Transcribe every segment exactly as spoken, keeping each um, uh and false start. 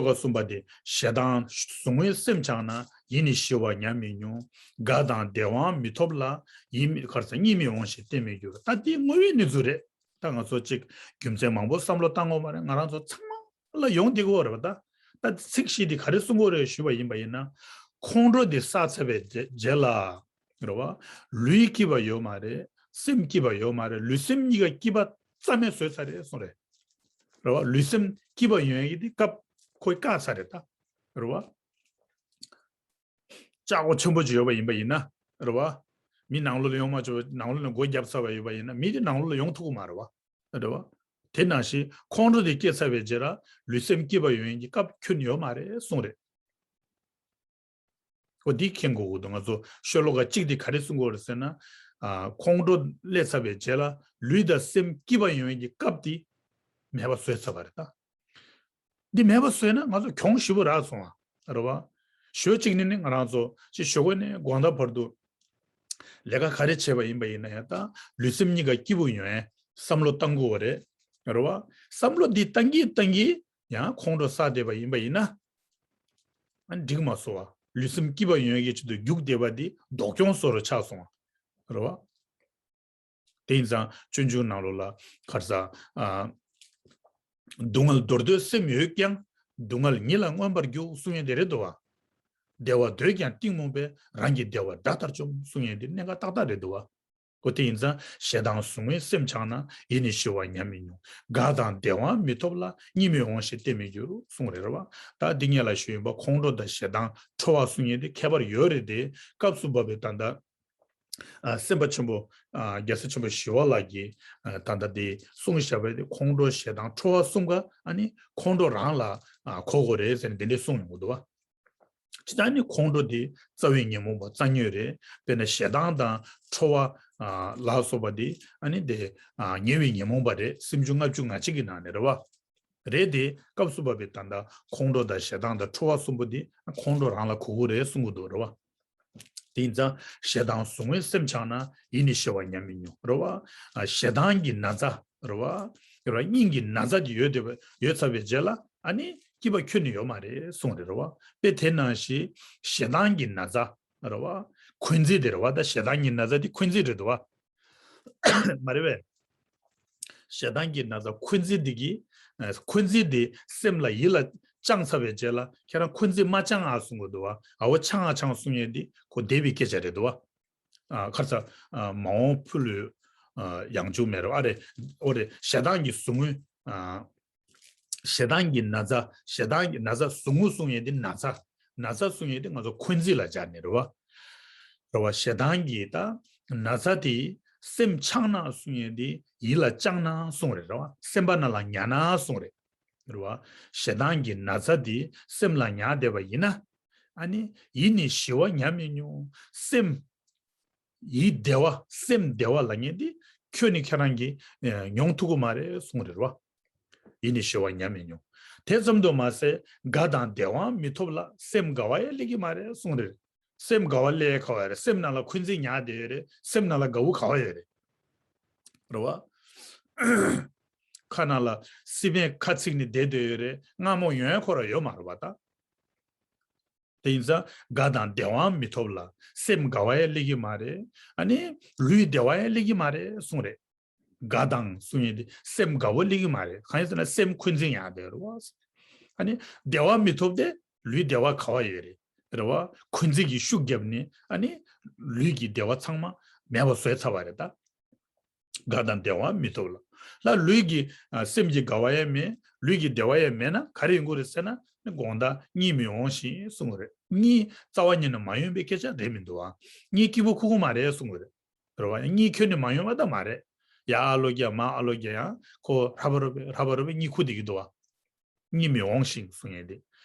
ཤོ་ལོ་ཀ་གསུམ་པ་དེ། ཞེ་སྡང་ཟུག་རྔུའི་སེམས་འཆང་ན། ཡིད་ནི་ཞི་བ་ཉམས་མི་མྱོང་། དགའ་དང་བདེ་བའང་མི་ཐོབ་ལ། ཡིད་མི་གར་ས་གཉིད་མི་འོང་ཞིང་བརྟན་མི་འགྱུར། ད་འདི་དངོས་ཡོད་གནས་ཚུལ་རེད། ད་ང་ཚོ་གཅིག་རྒྱུ་མཚན་མང་པོ་བསམ་བློ་བཏང་དགོས་མ་རེད། ང་རང་ཚོ་ཚང་མ་ལ་ཡོང་བསྡད་ཀྱི་ཡོད་རེད་པ། ད་ད་ཚིག་བཞི་འདི་ག་རེ་གསུང་གི་ཡོད་རེད་ཞུས་པ་ཡིན་པ་ཡིན་ན། ཁོང་ཁྲོ་འདི་བསགས་ཚར་བའི་རྗེས་རྗེས་ལ། རེད་བ། ལུས་སྐྱིད་པ་ཡོད་མ་རེད། སེམས་སྐྱིད་པ་ཡོད་མ་རེད། ལུས་སེམས་གཉིས་ཀ་སྐྱིད་པ་རྩ་མེད་བཟོས་ཚར་རེད་གསུངས་རེད། རེད་བ། ལུས་སེམས་སྐྱིད་པ་ཡོང་ཡག་གི་དེ་སྐབས་ཁོས་བཀག་ཚར་རེད་ད། རེད་བ། ལྕགས་སྒོ་ཆེན་པོ་ཅིག་ཡོད་པ་ཡིན་པ་ཡིན་ན། རེད་བ། མི་ནང་ལོགས་ལ་ཡོང་མ་ཆོག་པ། ནང་ལོགས་ནས་སྒོ་བརྒྱབ་ཚར་བ་ཡོད་པ་ཡིན་ན། མི་དེ་ནང་ལོགས་ལ་ཡོང་ཐུབ་ཀྱི་མ་རེད་བ། རེད་བ། དེ་ནང་བཞིན་ཁོང་ཁྲོ་དེ་སྐྱེས་ཚར་བའི་རྗེས་ལ་ལུས་སེམས་སྐྱིད་པ་ཡོང་ཡག་གི་སྐབས་ཁྱོན་ནས་ཡོད་མ་རེད་གསུངས་རེད། འོ་འདི་མཁྱེན་དགོས་ཀྱི་འདུག་ང་ཚོ་ཤོ་ལོ་ཀ་གཅིག་འདི་ག་རེ་གསུང་གི་ཡོད་རེད་ཟེར་ན། ཨ། ཁོང་ཁྲོ་སླེབས་ཚར་བའི་རྗེས་ལ་ལུས་དང་སེམས་སྐྱིད་པ་ཡོང་ཡག་གི་སྐབས་དེ་མེད་པ་བཟོས་ཚར་བ་རེད་ད། འདི་མེད་པ་བཟོས་ན་ང་ཚོ་གྱོང་ཞེ་པོ་རག་སོང་བ་རེད་བ། ཞོ་གཅིག་ནི་ནི་ང་རང་ཚོ་ཅིག་ཞོགས་པ་ནས་དགོང་དག་བར་དུ་ལས་ཀ་ག་རེ་བྱས་པ་ཡིན་པ་ཡིན་ན་ཡང་ད་ལུས་སེམས་གཉིས་ཀ་སྐྱིད་པོ་ཡོང་ཡ་བསམ་བློ་བཏང་དགོས་པ་རེད། རེད་བ། བསམ་བློ་འདི་བཏང་གིན་བཏང་གིན་ཡང་ཁོང་ཁྲོ་བསགས་བསྡད་པ་ཡིན་པ་ཡིན་ན། ཨ་འགྲིག་མ་སོང་བ། ལུས་སེམས་སྐྱིད་པ་ཡོང་ཡ་གི་ཆེད་དུ་རྒྱུགས་བསྡད་པ་འདི་ལྡོག་གྱོང་བཟོ་འདྲ་ཆགས་སོང་བ། རེད་བ། དེ་ཡིན་ཙང་སྤྱོད་འཇུག་ནང་ལོགས་ལ་ག་རེ་ཟེར། ཨ། སྡུག་བསྔལ་འདོར་འདོད་སེམས་ཡོད་ཀྱང་། སྡུག་བསྔལ་ཉིད་ལ་མངོན་པར་རྒྱུག་གསུང་ཡས་དེ་རེད་འདུག་བ། བདེ་བ་འདོད་ཀྱང་གཏིང་རྨོངས་པས། རང་གི་བདེ་བ་དགྲ་ལྟར་བཅོམ་གསུང་ཡས་དེ་གནད་འགག་ཏག་ཏག་རེད་འདུག་བ། འོ་དེ་ཡིན་ཙང་ཞེ་སྡང་ཟུག་རྔུའི་སེམས་འཆང་ན། ཡིད་ནི་ཞི་བ་ཉམས་མི་མྱོང་། དགའ་དང་བདེ་བའང་མི་ཐོབ་ལ། གཉིད་མི་འོང་ཞིང་བརྟན་མི་འགྱུར་གསུངས་རེད་བ། ད་འདི་སྔོན་ལ་ཞུས་ཡིན་པ་ཁོང་ཁྲོ་དང་ཞེ་སྡང་ཁྲོ་བ་གསུང་ཡས་དེ་ཁྱད་པར་ཡོད་རེད་དེ། སྐབས་སུ་བབས་པའི་ད་ལྟ། ཨ། སེམས་དཔའ་ཆེན་པོ། ཨ། རྒྱལ་སྲས་ཆེན་པོ་ཞི་བ་ལྷ་གིས། ཨ། ད་ལྟ་དེ་གསུངས་བཞག་པ་དེ་ཁོང་ཁྲོ་ཞེ་སྡང་ཁྲོ་བ་གསུམ་ཀ་ཨ་ནི་ཁོང་ཁྲོ་རང་ལ། ཨ། གོ་དགོས་རེད་ཟེར་ནས་དེ་འདྲས་གསུངས་ཡོང་གི་འདུག་བ། ཅི་ལྟར་ནི་ཁོང་ཁྲོ་དེ་རྩ་བའི་ཉོན་མོངས་པ་རྩ་ཉོན་རེད། དཔེར་ན་ཞེ་སྡང་དང་ཁྲོ་བ། ཨ། ལ་སོགས་པ་དེ་ཨ་ནི་དེ། ཨ། ཉེ་བའི་ཉོན་མོངས་པ་རེད། སེམས་བྱུང་ལྔ་བཅུ་ང་གཅིག་གི་ནང་ནས་རེད་བ། རེད་དེ། སྐབས་སུ་བབས་པའི་ད་ལྟ་ཁོང་ཁྲོ་དང་ཞེ་སྡང་དང་ཁྲོ་བ་གསུམ་པོ་དེ་ཁོང་ཁྲོ་རང་ལ་གོ་དགོས་རེད་གསུང་གི་འདུག་རེད་བ། དེ་ཡིན་ཙང་ཞེ་སྡང་ཟུག་རྔུའི་སེམས་འཆང་ན། ཡིད་ནི་ཞི་བ་ཉམས་མི་མྱོང་། རེད་བ། ཨ། ཞེ་སྡང་གི་ན་ཚ་རེད་བ། རེད་བ། སྙིང་གི་ན་ཚ་དེ་ཡོད་བསྡད་པ་ཡོད་ཚར་བའི་རྗེས་ལ་ཨ་ནི་སྐྱིད་པ་ཁྱོན་ནས་ཡོད་མ་རེད་གསུངས་རེད། རེད་བ། དཔེ་དེ་ནང་བཞིན་ཞེ་སྡང་གི་ན་ཚ་རེད་བ། འཁོན་འཛིན་དེ་རེད་བ། ད་ཞེ་སྡང་གི་ན་ཚ་དེ་འཁོན་འཛིན་རེད་འདུག་བ། མ་རེད་པས། ཞེ་སྡང་གི་ན་ཚ་འཁོན་འཛིན་འདི་གིས། ཨ། འཁོན་འཛིན་འདི་སེམས་ལ་ཡིད་ལ་བཅངས་ཚར་བའི་རྗེས་ལ་ཁྱེད་རང་འཁོན་འཛིན་མ་བཅངས་ཨ་གསུང་གི་འདུག་བ། ཨ་བོ་འཆང་ཨ་འཆང་གསུང་ཡས་འདི་ཁོ་འདས་པའི་སྐད་ཆ་རེད་འདུག་བ། ཨ། ག་རེ་ཟེར། ཨ། མ་འོངས་ཕུལ་བའི། ཨ། ཡང་བྱུང་མེད་རེད། ཨ་རེད། ཨོ་རེད། ཞེ་སྡང་གི་ཟུག་རྔུ། ཨ། ཞེ་སྡང་གི་ན་ཚ། ཞེ་སྡང་གི་ན་ཚ་ཟུག་རྔུ་གསུང་ཡས་འདི་ན་ཚ། ན་ཚ་གསུང་ཡས་དེ་ང་ཚོ་འཁོན་འཛིན་ལ་སྦྱར་ནས་རེད་བ། རེད་བ། ཞེ་སྡང་གི་ད་ན་ཚ་དེ་སེམས་འཆང་ན་གསུང་ཡས་དེ་ཡིད་ལ་བཅངས་ན་གསུང་རེད། རེད་བ། སེམས་པ་ནང་ལ་ཉར་ན་གསུང་རེད། རེད་བ། ཞེ་སྡང་གི་ན་ཚ་དེ་སེམས་ལ་ཉར་བསྡད་པ་ཡིན་ན། ཨ་ནི་ཡིད་ནི་ཞི་བ་ཉམས་མི་མྱོང་། སེམས། ཡིད་བདེ་བ། སེམས་བདེ་བ་ལབ་མཁན་དེ་ཁྱོན་ནས་ཁྱེད་རང་གིས། ཨ། མྱོང་ཐུབ་ཀྱི་མ་རེད་གསུང་རེད་བ། ཡིད་ནི་ཞི་བ་ཉམས་མི་མྱོང་། དེ་ཙམ་དུ་མ་ཟད་དགའ་དང་བདེ་བའང་མི་ཐོབ་ལ། སེམས་དགའ་བ་ཡང་སླེབས་ཀྱི་མ་རེད་གསུང་རེད། སེམས་དགའ་བ་སླེབས་ཡ་ག་བ་རེད། སེམས་ནང་ལ་འཁོན་འཛིན་ཉར་བསྡད་ཡོད་རེད། སེམས་ནང་ལ་དགའ་བོ་ག་བ་ཡོད་རེད། རེད་བ། ཁ་ནང་ལ་སི་པན་ཁ་ཚིག་ནས་བསྡད་བསྡད་ཡོད་རེད། རྔ་མོང་ཡོང་ཡ་ཁོ་རང་ཡོད་མ་རེད་བ་ད། དེ་ཡིན་ཙང་དགའ་དང་བདེ་བའང་མི་ཐོབ་ལ། སེམས་དགའ་བ་ཡང་སླེབས་ཀྱི་མ་རེད། ཨ་ནི་ལུས་བདེ་བ་ཡང་སླེབས་ཀྱི་མ་རེད་གསུངས་རེད། དགའ་དང་གསུང་ཡས་དེ་སེམས་དགའ་བོ་སླེབས་ཀྱི་མ་རེད། གང་ཡིན་ཟེར་ན་སེམས་འཁོན་འཛིན་ཡང་བསྡད་རེད་བ། ཨ་ནི་བདེ་བ་མི་ཐོབ་སྟེ་ལུས་བདེ་བ་ག་བ་ཡོད་རེད། རེད་བ། འཁོན་འཛིན་གྱི་ཤུགས་བརྒྱབ་ནས་ཨ་ནི་ལུས་ཀྱི་བདེ་བ་ཚང་མ་མེད་པ་བཟོས་ཚར་བ་རེད་ད། དགའ་དང་བདེ་བ་མི་ཐོབ་ལ། ལ་ལུས་ཀྱི། ཨ། སེམས་ཀྱི་དགའ་བ་ཡང་མེད། ལུས་ཀྱི་བདེ་བ་ཡང་མེད་ན་ག་རེ་ཡོང་གི་རེད་ཟེར་ན། དགོང་དག་གཉིད་མི་འོང་ཞིང་གསུངས་རེད། གཉིད་རྩ་བ་ཉིད་ནས་མ་ཡོང་བའི་སྐད་ཆ་རེད་མི་འདུག་ཨ། གཉིད་སྐྱིད་པོ་ཁུག་གི་མ་རེད་གསུངས་རེད། རེད་བ། གཉིད་ཁྱོན་ནས་མ་ཡོང་བ་ད་མ་རེད། ཡར་ཨ་ལོ་རྒྱག་མར་ཨ་ལོ་རྒྱག་ཡང་ཁོ་ཧྲ་པ་རོ་པའི་ཧྲ་པ་རོ་པའི་གཉིད་ཁུག་བསྡད་ཀྱི་འདུག་ཨ། གཉིད་མི་འོང་ཞིང་གསུང་ཡས་དེ།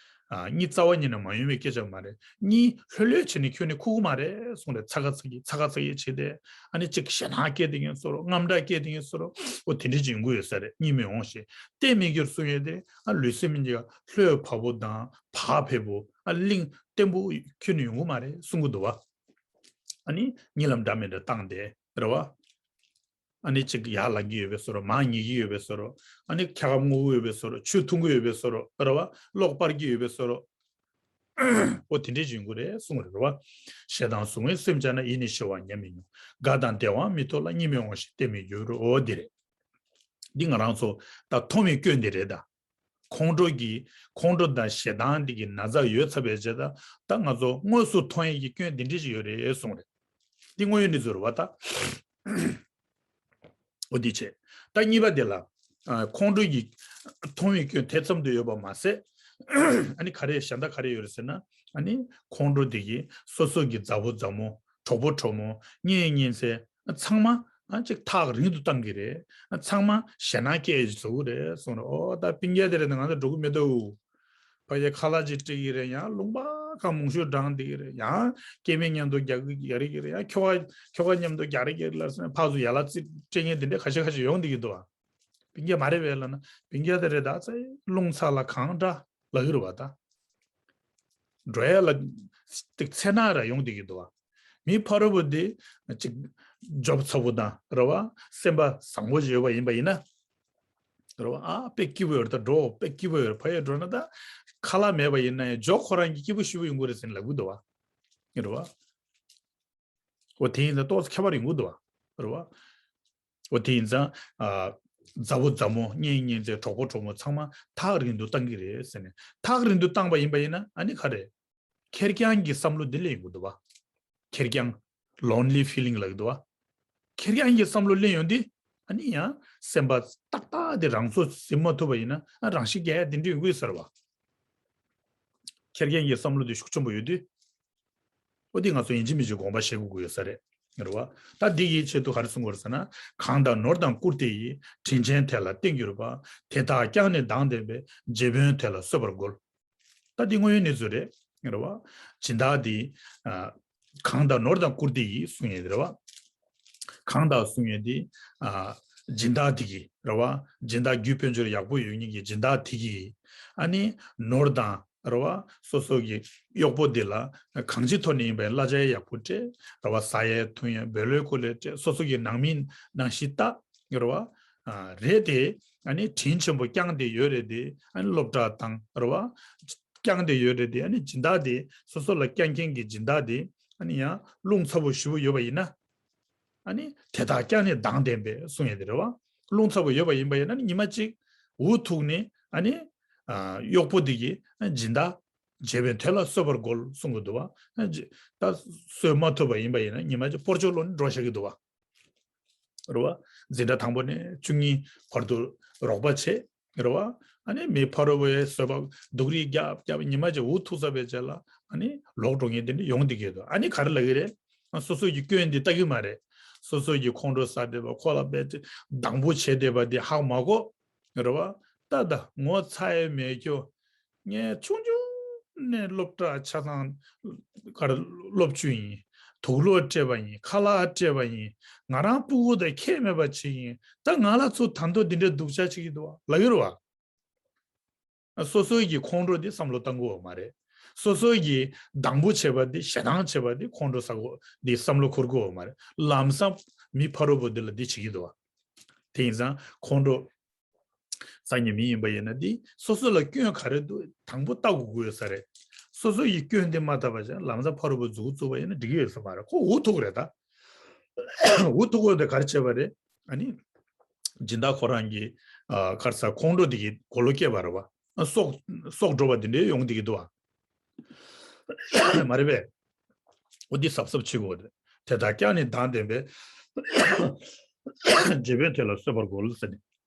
ཨ། གཉིད་རྩ་བ་ཉིད་ནས་མ་ཡོང་བའི་སྐད་ཆ་མ་རེད། གཉིད་ལྷོད་ལྷོད་བྱས་ནས་ཁྱོན་ནས་ཁུག་གི་མ་རེད་གསུངས་རེད། ཚ་ག་ཚ་གི་ཚ་ག་ཚ་གི་བྱས་ཏེ། ཨ་ནི་གཅིག་ཞེད་སྣང་སྐྱེས་བསྡད་མཁན་བཟོ་འདྲ། དངངས་སྐྲག་སྐྱེས་བསྡད་མཁན་བཟོ་འདྲ། འོ་དེ་འདྲ་ཅིག་ཡོང་གི་ཡོད་ས་རེད། གཉིད་མི་འོང་ཞིང་བརྟན་མི་འགྱུར་གསུང་ཡས་དེ། ཨ། ལུས་སེམས་གཉིས་ཀ་ལྷོད་བབ་པོ་དང་བག་ཕེབས་པོ། ཨ། གླིང་བརྟན་པོ་ཁྱོན་ནས་ཡོང་གི་མ་རེད་གསུང་གི་འདུག་བ། ཨ་ནི་གཉིད་ལམ་འདྲ་མི་འདྲ་བཏང་སྟེ། རེད་བ། ཨ་ནི་གཅིག་ཡར་ལངས་ཀྱི་ཡོད་པའི་བཟོ་འདྲ། མར་ཉལ་གྱི་ཡོད་པའི་བཟོ་འདྲ། ཨ་ནི་ཁ་ཁ་སྔུ་གི་ཡོད་པའི་བཟོ་འདྲ། ཆུ་འཐུང་གི་ཡོད་པའི་བཟོ་འདྲ། རེད་བ། གློག་སྤར་གྱི་ཡོད་པའི་བཟོ་འདྲ། ཨོ་དེ་འདྲས་ཅིག་ཡོང་གི་རེད་གསུངས་རེད་བ། ཞེ་སྡང་གཟུང་བས་སེམས་ཅག་ན། ཡིད་ནི་ཞི་བར་ཉམས་མི་མྱོང་། དགའ་དང་བདེ་བའང་མི་ཐོབ་ལ། གཉིད་མི་འོང་ཞིང་བརྟན་མི་འགྱུར། ཨོ་འདི་རེད། འདི་ང་རང་ཚོ་ད་མཐོང་བའི་སྐྱོན་འདི་རེད་ད། ཁོང་ཁྲོ་གི་ཁོང་ཁྲོ་དང་ཞེ་སྡང་འདི་གི་ན་ཚ་ཡོད་ཚར་བའི་རྗེས་ད་ད་ང་ཚོ་དངོས་སུ་མཐོང་ཡས་ཀྱི་སྐྱོན་འདི་འདྲས་ཅིག་ཡོད་རེད་གསུངས་རེད། འདི་དངོས་ཡོད་གནས་ཚུལ་རེད་བ་ད། འོ་འདི་བྱས། ད་གཉིས་པ་དེ་ལ། ཨ། ཁོང་ཁྲོ་ཡི་མཐོང་བའི་སྐྱོན་དེ་ཙམ་དུ་ཡོད་པ་མ་ཟད། ཨ་ནི་ག་རེ་གཞན་དག་ག་རེ་ཡོད་རེད་ཟེར་ན། ཨ་ནི་ཁོང་ཁྲོ་དེ་གིས་སོ་སོ་གི་མཛའ་བོ་མཛའ་མོ། གྲོགས་པོ་གྲོགས་མོ། གཉེན་ཉེ་ཚན། ཚང་མ་ཨ་ཅིག་ཐག་རིང་དུ་བཏང་གི་རེད། ཚང་མ་ཞེད་སྣང་སྐྱེ་བཟོ་གི་རེད་གསུངས་རེད། ཨོ་ད་སྤུན་ཀྱག་དེ་རེད་ན་ང་ཚོ་འགྲོ་གི་མི་འདུག་ཕ་གིའི་ཁ་ལག་ཅིག་སྤྲད་ཀྱི་རེད། ཡང་ལུང་པ་ཁ་མང་ཤོས་འགྲངས་བསྡད་ཀྱི་རེད། ཡང་སྐྱེ་དམན་མཉམ་དུ་རྒྱག་གི་རྒྱག་རེས་ཀྱི་རེད། ཡང་ཁྱོ་ག་ཁྱོ་ག་མཉམ་དུ་རྒྱག་རེས་ཀྱི་རེད་ལབ་སོང་ན་ཕར་ཚུར་ཡ་ལ་རྩི་སྤྲད་མཁན་དེ་འདྲ་ཁ་ཤས་ཁ་ཤས་ཡོང་བསྡད་ཀྱི་འདུག་ཨ། སྤུན་ཀྱག་མ་རེད་པས་ལབ་ན་སྤུན་ཀྱག་དེ་རེད་ད། ཚེ་རླུང་ཚ་ལ་གངས་འདྲ་ལབ་ཀྱི་རེད་བ་ད། འགྲོ་ཡ་ལ་ཏིག་ཚེར་སྣང་ར་ཡོང་བསྡད་ཀྱི་འདུག་བ། མི་ཕ་རོལ་པོ་འདི་ཅིག་འཇོབ་ཚ་པོ་དང་རེད་བ། སེམས་པ་བཟང་པོ་ཞིག་ཡོད་པ་ཡིན་པ་ཡིན་ན། རེད་བ། ཨ་དཔེ་སྐྱིད་པོ་ཡོད་རེད་ད། འགྲོ་དཔེ་སྐྱིད་པོ་ཡོད་རེད། ཕ་ཡུལ་འགྲོ་ན་ད་ཁ་ལག་མེད་པ་ཡིན་ན་ཡང་འཇོ་ཁོ་རང་གི་སྐྱིད་པོ་ཞེ་པོ་ཡོང་གི་རེད་ཟེར་ནས་ལབ་ཀྱི་འདུག་བ། རེད་བ། འོ་དེ་ཡིན་ད་ཏོག་ཙམ་ཁྱད་པར་ཡོང་གི་འདུག་བ། རེད་བ། འོ་དེ་ཡིན་ཙང་། ཨ། མཛའ་བོ་མཛའ་མོ། གཉེན་ཉེ་ཚན། གྲོགས་པོ་གྲོགས་མོ་ཚང་མ་ཐག་རིང་དུ་བཏང་གི་རེད་ཟེར་ནས། ཐག་རིང་དུ་བཏང་པ་ཡིན་པ་ཡིན་ན་ཨ་ནི་ག་རེ། ཁེར་རྐྱང་གི་བསམ་བློ་འདི་སླེབས་ཡོང་གི་འདུག་བ། ཁེར་རྐྱང་། lonely feeling ལབ་ཀྱི་འདུག་བ། ཁེར་རྐྱང་གི་བསམ་བློ་སླེབས་ཡོང་དུས་ཨ་ནི་ཡང་སེམས་པ་ཏག་ཏག་དེ་རང་ཚོ་ཟིན་མ་ཐུབ་པ་ཡིན་ན། ཨ། རང་ཤི་རྒྱག་ཡ་དེ་འདྲ་ཡོང་གི་ཡོད་ས་རེད་བ། ཁེར་རྐྱང་གི་བསམ་བློ་དེ་ཤུགས་ཆེན་པོ་ཡོད་དུས། འོ་འདི་ང་ཚོ་ཡིན་གཅིག་མིན་གཅིག་དགོངས་པ་བཞེས་དགོས་ཀྱི་ཡོད་ས་རེད། རེད་བ། ད་འདི་གི་ཆེད་དུ་ག་རེ་གསུང་དགོས་རེད་ཟེར་ན། གངས་དང་ནོར་དང་བཀུར་སྟི་ཡིས། དྲིན་ཆེན་དེ་ལ་བརྟེན་གྱུར་པ། དེ་དག་ཀྱང་ནི་སྡང་ལྡན་པས། རྗེ་དཔོན་དེ་ལ་གསོད་པར་རྒོལ། ད་འདི་དངོས་ཡོད་གནས་ཚུལ་རེད། རེད་བ། སྦྱིན་བདག་འདི། ཨ། གངས་དང་ནོར་དང་བཀུར་སྟི་ཡིས་གསུང་ཡས་རེད་བ། གངས་དང་གསུང་ཡས་འདི། ཨ། སྦྱིན་བདག་དེ་གིས་རེད་བ། སྦྱིན་བདག་རྒྱུ་དཔལ་འབྱོར་ཡག་པོ་ཡོད་མཁན་གྱི་སྦྱིན་བདག་དེ་གིས། ཨ་ནི་ནོར་དང་རེད་བ། སོ་སོ་གི་གཡོག་པོ་འདི་ལ་གང་ཅིའི་ཐོག་ནས་ཡིན་པའི་གླ་ཆ་ཡག་པོ་སྤྲད། རེད་བ། ཟ་ཡས་འཐུང་ཡས་འབོལ་ལོའི་སྐོར་ལས་སྤྲད། སོ་སོ་གི་ནང་མི་ནང་བཞིན་ལྟ། རེད་བ། ཨ། རེད་དེ། ཨ་ནི་དྲིན་ཆེན་པོ་བསྐྱངས་ཏེ་ཡོད་རེད་དེ། ཨ་ནི་སློབ་གྲྭ་དང་རེད་བ། བསྐྱངས་ཏེ་ཡོད་རེད་དེ། ཨ་ནི་སྦྱིན་བདག་དེ། སོ་སོ་ལ་བསྐྱངས་མཁན་གྱི་སྦྱིན་བདག་དེ། ཨ་ནི་ཡང་རླུང་ཚ་པོ་ཞེ་པོ་ཡོད་པ་ཡིན་ན། ཨ་ནི་དེ་དག་ཀྱང་ནི་སྡང་ལྡན་པས་གསུང་ཡས་དེ་རེད་བ། རླུང་ཚ་པོ་ཡོད་པ་ཡིན་པ་ཡིན་ན་ནི་ཉི་མ་གཅིག་འུ་ཐུག་ནས། ཨ་ནི། ཨ། གཡོག་པོ་དེ་གིས། ཨ། སྦྱིན་བདག་རྗེ་དཔོན་དེ་ལ་གསོད་པར་རྒོལ་གསུང་གི་འདུག་བ། ཨ། ད་གསོད་མ་ཐུབ་པ་ཡིན་པ་ཡིན་ན་ཉི་མ་གཅིག་སྤོར་ཆོག་ལོག་ནས་འགྲོ་བཞག་གི་འདུག་བ། རེད་བ། འཛིན་གྲྭ་དང་པོ་ནས་བཅུ་གཉིས་བར་དུ་རོགས་པ་བྱས། རེད་བ། ཨ་ནི་མི་ཕ་རོལ་པོའི་བཟོད་པ་སྡུག་རུས་རྒྱབ་རྒྱབ་ཉི་མ་གཅིག་འུ་ཐུག་ཚར་བའི་རྗེས་ལ། ཨ་ནི་ལོག་འགྲོ་མཁན་དེ་འདྲ་ཡོང་བསྡད་ཀྱི་འདུག་ཨ་ནི་ག་རེ་ལབ་ཀྱི་རེད། ཨ། སོ་སོ་ཡི་སྐྱོན་འདི་ལྟ་གི་མ་རེད། སོ་སོ་ཡི་ཁོང་ཁྲོ་ཟ་བསྡད་པ། ཁོ་ལ་དཔེ་སྡང་པོ་བྱས་བསྡད་པ་འདི་ཧ་མ་གོ། རེད་བ། ད་ད་ངོ་ཚ་ཡས་མེད་ཁྱོ། ངས་ཆུང་ཆུང་ནས་སློབ་གྲྭ་ཆ་ཚང་གར་སློབ་བཅུ་ཡིན། དུག་ལོག་སྤྲད་པ་ཡིན། ཁ་ལག་སྤྲད་པ་ཡིན། ང་རང་སྤུ་གུ་དང་ཁྱད་མེད་པ་བྱེད་ཀྱི་ཡིན། ད་ང་ལ་ཚུར་ད་དུང་འདི་འདྲའི་སྡུག་ཅག་བྱེད་ཀྱི་འདུག་བ་ལབ་ཀྱི་རེད་བ། སོ་སོའི་གི་ཁོང་ཁྲོ་འདི་བསམ་བློ་བཏང་དགོས་བ་མ་རེད། སོ་སོའི་གི་སྡང་པོ་བྱས་པ་འདི། ཞེ་སྡང་བྱས་པ་འདི་ཁོང་ཁྲོ་ཟ་དགོས། འདི་བསམ་བློ་འཁོར་དགོས་བ་མ་རེད། ལམ་སང་མི་ཕ་རོལ་པོ་འདི་ལ་འདི་བྱེད་ཀྱི་འདུག་བ། དེ་ཡིན་ཙང་ཁོང་ཁྲོ་ཟ་མཁན་མི་ཡིན་པ་ཡིན་ན་འདི་སོ་སོ་ལ་སྐྱོན་ག་རེ་འདུག་དང་པོ་ལྟ་དགོས་ཀྱི་ཡོད་ས་རེད། སོ་སོ་ཡི་སྐྱོན་འདི་མ་ལྟ་བ་བྱས་ལམ་སང་ཕ་རོལ་པོ་མཛུབ་བཙུགས་པ་ཡིན་ན་འགྲིག་གི་ཡོད་ས་མ་རེད། ཁོ་འུ་ཐུག་རེད་ད། འུ་ཐུག་དགོས་དེ་ག་རེ་བྱས་པ་རེད། ཨ་ནི། སྦྱིན་བདག་ཁོ་རང་གི། ཨ། ག་རེ་ཟ། ཁོང་ཁྲོ་འདི་གི་གོ་ལོ་སྐྱེས་པ་རེད་བ། ཨ། སྲོག་སྲོག་འགྲོ་བ་འདི་འདྲའི་ཡོང་འདི་གི་འདུག་བ། མ་རེད་པས། འོ་འདི་གཟབ་གཟབ་བྱེད་དགོས་རེད། དེ་དག་ཀྱང་ནི་སྡང་ལྡན་པས། རྗེ་དཔོན་དེ་ལ་གསོད་པར་རྒོལ་ཟེར་ནས།